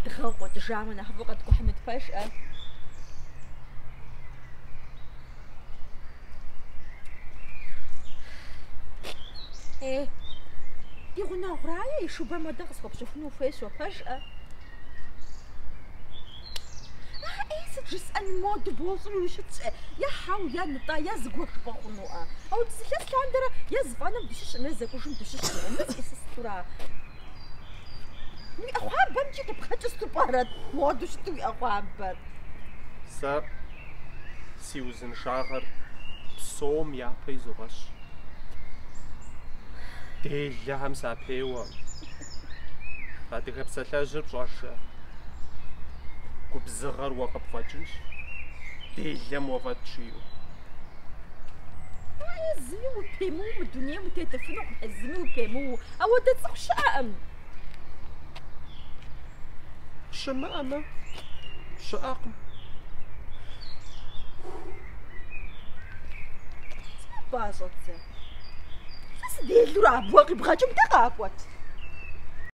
Дыгъэ къыкъуэкӏыжамэ, нэхъыфӏу къэткӏухьынут, пэжӏэ? Е, ди гъунэгъу Рае и шубэр модэ къысхуэпщэхуну ухуейщ уэ, пэжӏэ? А, ӏей, сыт жысӏэми, моду бощӏри ущытщ, ӏей. Е хьэу, е нтӏэ, е зыгуэр жыпӏэ хъунуӏэ. Ауэ зы илъэс лъандэрэ е зы фӏэнэм дыщыщкъым, е зэкӏужым дыщыщкъым. Мыр зиӏысыр сытура? Уи ӏэхъуамбэмкӏи къипхъэкӏыу сыту пӏэрэт, моду щыту уи ӏэхъуамбэр? Сэ си узыншагъэр псом япэ изогъэщ. Делэхэм сапеуэм. Адыгэ псалъэжьыр пщӏэжрэ? Губзыгъэр уэ къыпфӏэкӏынщ, делэм уэ фӏэкӏ жиӏэу. Е зыми упемыуэу мы дунейм утетыфынукъым, е зыми упемыуэу. Ауэдэ цӏыху щыӏэкъым. Щымыӏэмэ, щыӏэкъым. Сымыпӏащӏэт сэ. Сэ сыделэура абы уэ къибгъэкӏым, дэ къакӏуэт.